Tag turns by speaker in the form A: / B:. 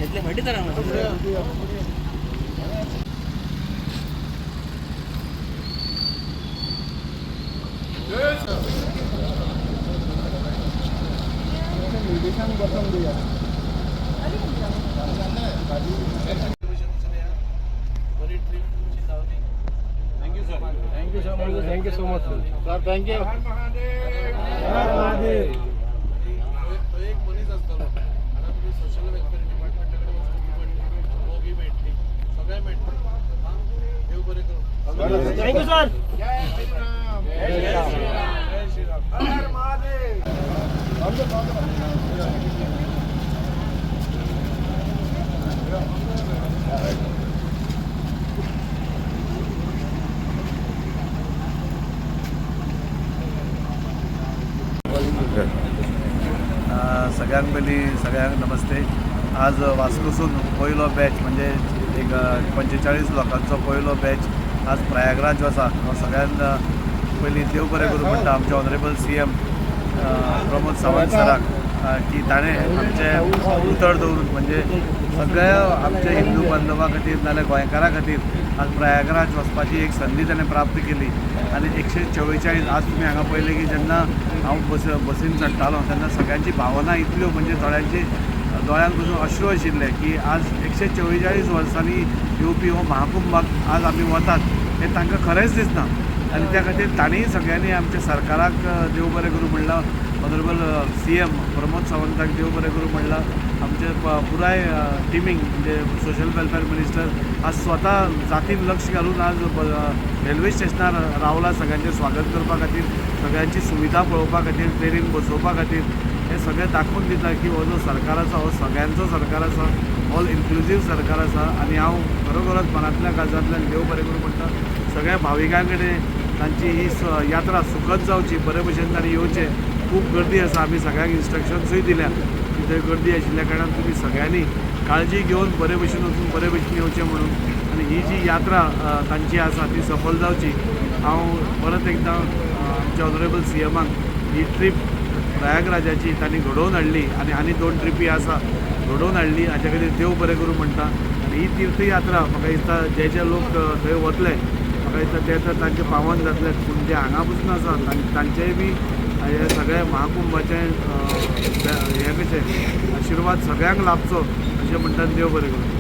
A: इतले फाटी तर.
B: बरी ट्रीप तुमची जावनी.
C: Thank you sir.
D: Thank you so much. Thank you so much sir. Thank you.
B: तो एक मनीस आसतलो आनी आमगे सोशल वेलफेअर डिपार्टमेंटा कडेन वचून मेळटली, मोगी मेळटली, सगळें मेळटलें. आं, देव बरें करूं.
D: Thank you sir.
B: जय श्रीराम. जय श्रीराम.
E: सगळ्यांक पयलीं सगळ्यांक नमस्ते. आज वास्कोसून पयलो बॅच म्हणजे एक 45 लोकांचो पयलो बॅच आज प्रयागराज आसा. हांव सगळ्यांत पयलीं देव बरें करूं म्हणटा आमचे ऑनरेबल सीएम प्रमोद सावंत सराक की ताणें आमचें उतर दवरून म्हणजे सगळ्या आमच्या हिंदू बांधवा खातीर नाल्यार गोंयकारां खातीर आज प्रयागराज वचपाची एक संदी ताणें प्राप्त केली. आनी 144 आज तुमी हांगा पळयलें की जेन्ना हांव बसीन चडटालो तेन्ना सगळ्यांची भावना इतल्यो म्हणजे थोड्यांची दोळ्यांत पसून अश्रू आशिल्ले की आज 144 वर्सांनी येवपी हो महाकुंभाक आज आमी वतात हें तांकां खरेंच दिसना. आनी त्या खातीर तांणी सगळ्यांनी आमच्या सरकाराक देव बरें करूं म्हणलां, ऑनरेबल सीएम प्रमोद सावंताक देव बरें करूं म्हणलां. आमचे पुराय टिमीक म्हणजे सोशल वेलफेअर मिनिस्टर आज स्वता जातीन लक्ष घालून आज रेल्वे स्टेशनार रावला सगळ्यांचें स्वागत करपा खातीर, सगळ्यांची सुविधा पळोवपा खातीर, ट्रेनीन बसोवपा खातीर. हें सगळें दाखोवन दिता की हो जो सरकार आसा हो सगळ्यांचो सरकार आसा, ऑल इन्क्लुजीव सरकार आसा. आनी हांव खरोखरच मनांतल्या काळजांतल्यान देव बरें करूं म्हणटा सगळ्या भाविकां कडेन तांची ही यात्रा सुखद जावची, बरे भशेन तांणी येवचें. खूब गर्दी आसा, आमी सगळ्यांक इन्स्ट्रक्शन्सूय दिल्या की थंय गर्दी आशिल्ल्या कारणान तुमी सगळ्यांनी काळजी घेवन बरे भशेन वचून बरे भशेन येवचें म्हणून. आनी ही जी यात्रा तांची आसा ती सफल जावची. हांव परत एकदां आमच्या ऑनरेबल सीएमाक ही ट्रीप प्रयागराजाची तांणी घडोवन हाडली आनी आनी 2 ट्रिपी आसा घडोवन हाडली हाच्या खातीर देव बरें करूं म्हणटा. आनी ही तीर्थयात्रा म्हाका दिसता जे जे लोक थंय वतले म्हाका दिसता ते तर तांचे पावन जातले, पूण जे हांगा पसून आसा तांचेय बी हे सगळे महाकुंभाचें हें कशें आशिर्वाद सगळ्यांक लाभचो अशें म्हणटा. देव बरें करूं.